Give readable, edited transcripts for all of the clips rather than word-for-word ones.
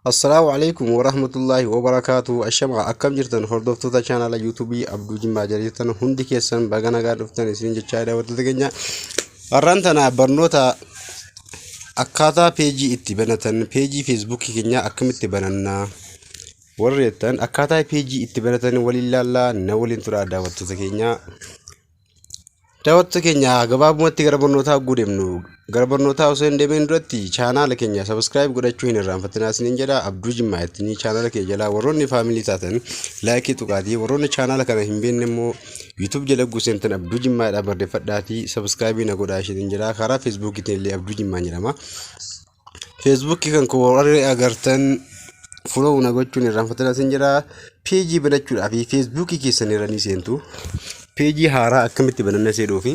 Assalaamu alaikum warahmatullaahi wabarakaatu. Ashama, akkam jirtan hordoftoota chaanaala yuutuubii Abduu Jimmaa jirtan? Hundi keessan baga nagaa dhuftan isin jechaa, daawwattoota keenya. Har'aan tana barnoota akkaataa peejii itti banatan, peejii feesbuukii keenyaa akkamitti banannaa warri jettan, akkaataa peejii itti banatan waliin laallaa, na waliin turaa daawwattoota keenya. Daawwattoota keenya, gabaabumatti gara barnootaa hogguu deemnu, gara barnootaa osoo hin deemin duratti chaanaala keenya subscribe godhachuu hin irraanfatinaa isiniin jedha. Abduu Jimmaa jettanii chaanaala keenya jalaa warroonni family taatan like tuqaatii, warroonni chaanaala kana hin beekne immoo YouTube jala guusentan Abduu Jimmaadha barreeffadhaatii subscribe na godhaa isiniin jedha. Karaa feesbuukiitiin illee Abduu Jimmaa jedhama. Feesbuukii kan koo warri agartan follow na gochuun irraanfatinaa isin jedha. Peejii banachuudhaaf feesbuukii keessan irra ni seentu. Peejii haaraa akkamitti bananna seedhuu fi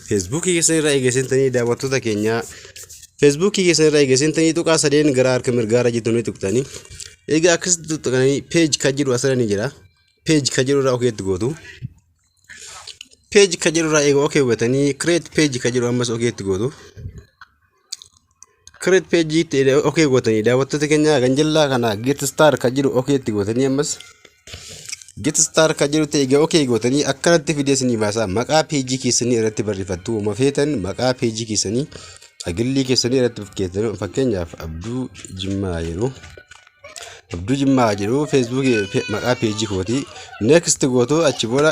feesbuukii keessan irra eega seentanii, daawwattoota keenya, feesbuukii keessan irra eega seentanii tuqaa sadeen gara harka mirgaarra jirtu ni tuqxanii. Egaa akkasitti tuqxanii page kan jedhu asirra ni jira. Page kan jedhu irraa okeetti gootu. Page kan jedhu irraa eega okay gootanii create page kan jedhu ammas okeetti gootu. Create page okay gootanii, daawwattoota keenya, ganjallaa kana get start kan jedhu okay itti gootanii, ammas get start kan jedhu ta'e egaa okay gootanii akkanatti fidee isinii baasa. Maqaa peejii keessanii irratti barreeffattu, uma feetan maqaa peejii keessanii agillii keessanii irratti fakkeenyaaf Abduu Jimmaa jedhu, Abduu Jimmaa jedhu feesbuukii maqaa peejii kooti. Next gootu. Achi booda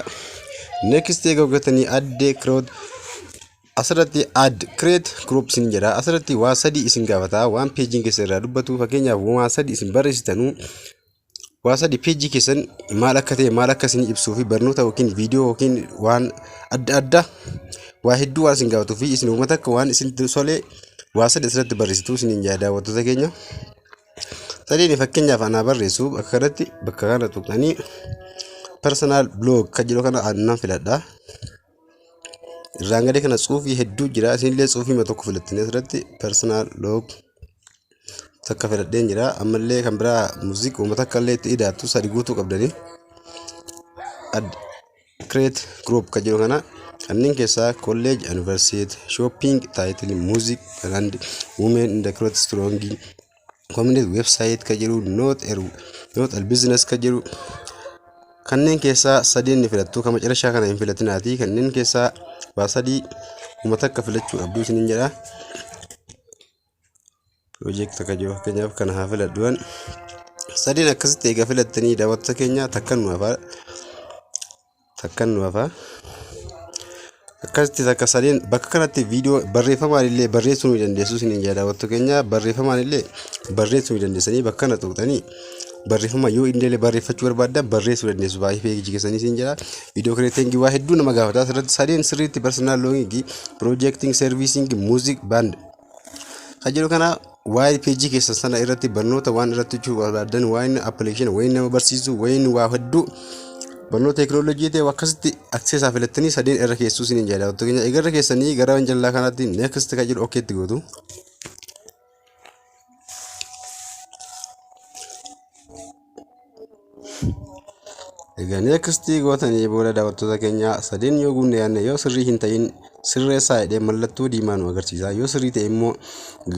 next eega gootanii add create, asirratti add create group isin jedha. Asirratti waa sadii isin gaafata, waan peejiin keessa irraa dubbatu. Fakkeenyaaf waa sadii isin barreessitanuu, waa sadii peejii keessan maal akka ta'e, maal akka isin ibsuu fi barnoota yookiin viidiyoo yookiin waan adda addaa waa hedduu waan isin gaafatuu fi isin uummata akka waan isin tolee waa sadii asirratti barreessitu isin jedha. Daawwattoota keenya, sadiin fakkeenyaaf anaa barreessu bakka kanatti, bakka kana tuqxanii personal blog kan jedhu kana annan filadha. Irraan gadee kana tsuufii hedduu jira. Isinillee tsuufii tokko filattanii asirratti personal blog takka filadheen jira. Ammallee kan biraa music uummata akka illee itti idaattu sadi guutuu qabdanii. Add create group kan jedhu kana kanneen keessaa college, university, shopping, title, music and women in the create strong community, website kan jedhu, not a business kan jedhu, kanneen keessaa sadeen ni filattu. Kan macarashaa kana hin filatinaati. Kanneen keessaa waa sadii uummata akka filachuu qabdu isiniin jedha. Project kan jedhu fakkeenyaaf kana haa filadhuwan. Sadeen akkasitti egaa filattanii, daawwattoota keenya, takkan nu hafaa, takkan nu hafaa. Akkasitti takka sadeen bakka kanatti viidiyoo barreeffamaan illee barreessuu ni dandeessu isiniin jedha. Daawwattoota keenya, barreeffamaan illee barreessuu ni dandeessanii bakka kana tuqxanii barreeffama yoo illee barreeffachuu barbaaddan barreessuu dandeessu baay'ee peejii keessanii isin jedha. Video creating waa hedduu nama gaafata. Asirratti sadeen sirriitti personal blogging, projecting, servicing, music band kan jedhu kana waa'ee peejii keessan sana irratti barnoota waan irratti hojjechuu barbaaddan, waa'ee application, waa'ee nama barsiisuu, waa'ee waa hedduu barnoota teekinooloojii ta'e akkasitti akseesaa filattanii sadeen irra keessuu isiniin jedha. Daawwattoota keenya, egaa irra keessanii gara jallaa kanaatti next kan jedhu okeetti gootu. Egaa next gootanii booda, daawwattoota keenya, sadeen yoo guunne yaadne yoo sirrii hin ta'in sirreessaa jedhee mallattoo diimaa nu agarsiisa. Yoo sirrii ta'e immoo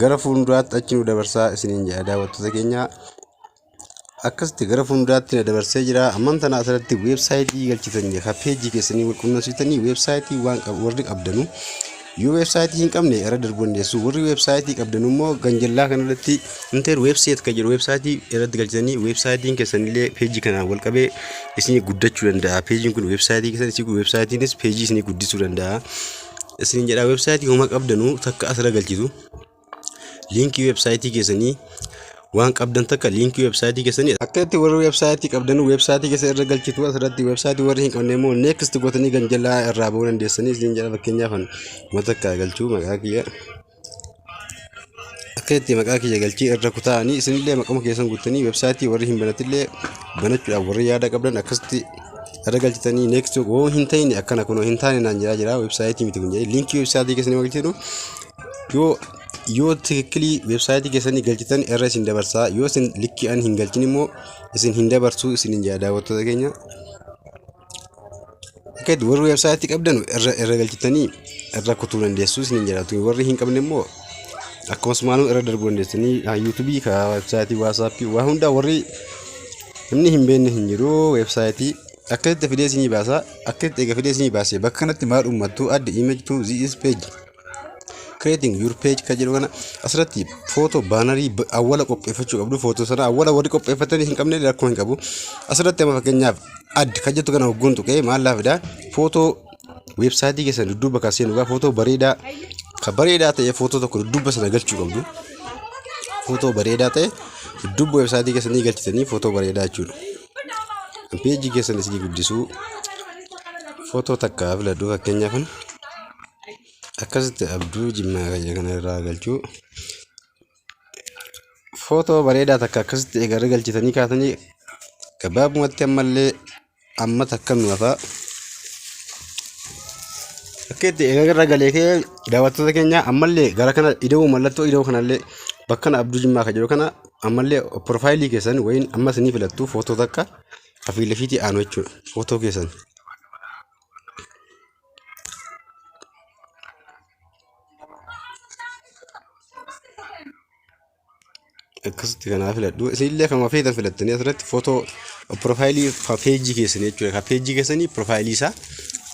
gara fuulduraatti achi nu dabarsaa isiniin jedha. Daawwattoota keenya, akkasitti gara fuulduraatti na dabarsee jira. Amman tana asirratti weebsaayitii galchitan ka peejii keessanii wal qunnamsiisanii weebsaayitii waan warri qabdanu, yoo weebsaayitii hin qabne irra darbuu dandeessu. Warri weebsaayitii qabdan immoo ganjallaa kanarratti enter website kan jedhu weebsaayitii irratti galchitanii weebsaayitiin keessanillee peejii kanaan wal qabee isinii guddachuu danda'a. Peejiin kun weebsaayitii keessan isin weebsaayitiinis peejii isinii guddisuu danda'a isiniin jedha. Weebsaayitii homa qabdanuu takka asirra galchitu. Liinkii weebsaayitii keessanii waan qabdan takka liinkii weebsaayitii keessanii akkatti warri weebsaayitii qabdan weebsaayitii keessa irra galchitu asirratti. Weebsaayitii warri hin qabne immoo next gootanii ganjalaa irraa ba'uu dandeessanii isiniin jedha. Fakkeenyaaf mata takka galchuu maqaa kiyya akka itti maqaa kiyya galchii irra kutaa'anii isinillee maqama keessan guuttanii weebsaayitii warri hin banatillee banachuudhaaf warri yaada qabdan akkasitti irra galchitanii next yoo hin ta'ine akkana kunoo hin taane naan jedhaa jira. Weebsaayitii miti kun jedhee liinkii weebsaayitii keessanii galchitu. Yoo tikikkilii weebsaayitii keessanii galchitan irra isin dabarsaa, yoo isin likki'an hin galchin immoo isin hin dabarsuu isin hin jedha. Daawwattoota keenya, Akka warri weebsaayitii qabdan irra galchitanii irra kutuu dandeessu isiniin jedhatu. Warri hin qabne immoo akkasumas maalum irra darbuu dandeessanii, yuutuubii, karaa weebsaayitii, waasaappii, waa hundaa warri namni hin beekne hin jiru. Weebsaayitii akkasitti fidee isinii baasa. Akkasitti eega fidee isinii baase, bakka kanatti maal uummattu? Add image to this page, creating your page kan jedhu kana asirratti footoo baanarii awwala qopheeffachuu qabdu. Footoo sana awwala warri qopheeffatanii hin qabne rakkoo hin qabu. Asirratti amma fakkeenyaaf add kan jettu kana hogguun tuqee maal laa fidaa? Footoo weebsaayitii keessan dudduuba kan seenu footoo bareedaa, kan bareedaa ta'e, footoo tokko dudduuba sana galchuu qabdu. Footoo bareedaa ta'e dudduuba weebsaayitii keessanii galchitanii, footoo bareedaa jechuudha. Peejii keessan isinii guddisuu footoo takka filadhu. Fakkeenyaaf akkasitti Abduu Jimmaa kan jedhu kana irraa galchuu, footoo bareedaa takka akkasitti eegarra galchitanii kaatanii, gabaabumatti ammallee amma takka nu hafaa. Akka itti eegarra galee kee, daawwattoota keenya, ammallee gara kana ida'uu, mallattoo ida'uu kanallee bakka kana Abduu Jimmaa kan jedhu kana ammallee profaayilii keessan wayin ammas ni filattu, footoo takka afii lafiitii aanu jechuudha footoo keessan. Akkasitti kanaa filadhu. Isinillee kan feetan filattanii asirratti footoo profaayilii peejii keessanii jechuudha. Kan peejii keessanii profaayilii isaa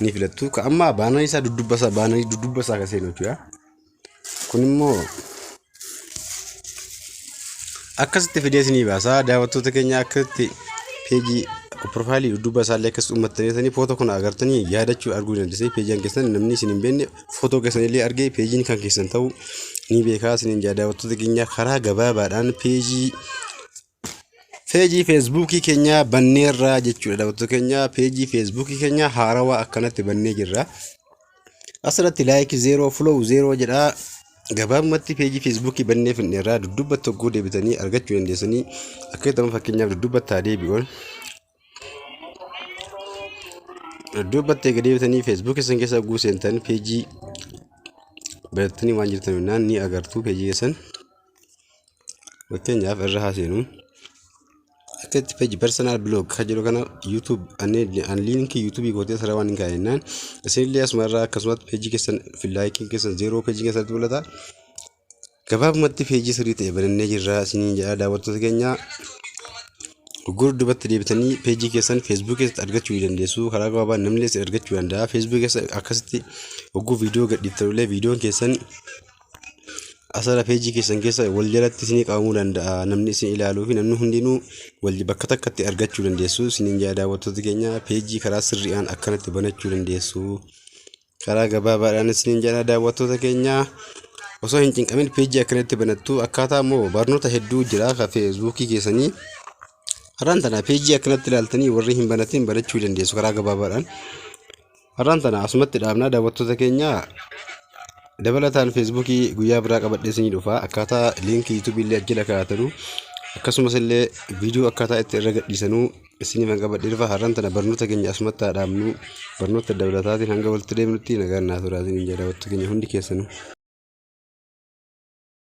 ni filattu. Kan amma baanarii isaa dudduuba isaa, baanarii dudduuba isaa kan seenu jechuudha. Kun immoo akkasitti fidee isinii baasa. Daawwattoota keenya, akkasitti peejii profaayilii dudduuba isaallee akkas uummattanii footoo kana agartanii yaadachuu arguu dandeessanii, peejiin keessan namni isin hin beekne footoo keessan illee argee peejiin kan keessan ta'uu ni beekaa isiniin jaa. Daawwattoota keenya, karaa gabaabaadhaan peejii feesbuukii keenya banneerraa jechuudha. Daawwattoota keenya, peejii feesbuukii keenya haarawaa akkanatti bannee jirra. Asirratti like 0, follow 0 jedha. Gabaabumatti peejii feesbuukii bannee finneerraa. Dudduubatti hogguu deebitanii argachuu dandeessanii. Akka jedhamu, fakkeenyaaf dudduubatti haa deebi'uun. Dudduubatti eega deebitanii feesbuukii keessan keessa hogguu seentan, peejii banattanii waan jirtan jennaan ni agartu peejii keessan. Fakkeenyaaf irra haa seenu. Akka itti peejii personal blog kan jedhu kana YouTube an liinkii yuutuubii gootee asirra waan hin kaa'ennaan, isinillee asuma irraa akkasumatti peejii keessan laayikiin keessan 0 peejii keessatti mul'ata. Gabaabumatti peejii sirrii ta'e banannee jirra isiniin jedha daawwattoota keenya. Gurgurdubatti deebitanii peejii keessan feesbuuk keessatti argachuu ni dandeessu. Karaa gabaabaan namni illee argachuu danda'a. Feesbuuk keessa akkasitti hogguu viidiyoo gadhiiftanullee viidiyoon keessan asirra peejii keessan keessa wal jalatti isinii qabamuu danda'a. Namni isin ilaaluu fi namni hundinuu wal bakka takkatti argachuu dandeessu. Isiniin jedha daawwattoota keenya, peejii karaa sirriidhaan akkanatti banachuu dandeessu. Karaa gabaabaadhaan isiniin jedha daawwattoota keenya. Osoo hin cinqamin peejii akkanatti banattu. Akkaataa immoo barnoota hedduu jira ka feesbuukii keessanii. Har'aan tana peejii akkanatti ilaaltanii warri hin banatin banachuu dandeessu karaa gabaabaadhaan. Har'aan tana asumatti dhaabnaa, daawwattoota keenya. Dabalataan feesbuukii guyyaa biraa qabadhee isinii dhufa. Akkaataa liinkii yuutuubii illee ajjala kaa'atanu, akkasumas illee viidiyoo akkaataa itti irra gadhiisanuu isiniif qabadhee dhufa. Har'aan tana barnoota keenya asumatti haa dhaabnu. Barnoota dabalataatiin hanga walitti deemnutti nagaan naa turaa isiniin jedha daawwattoota keenya hundi keessanuu.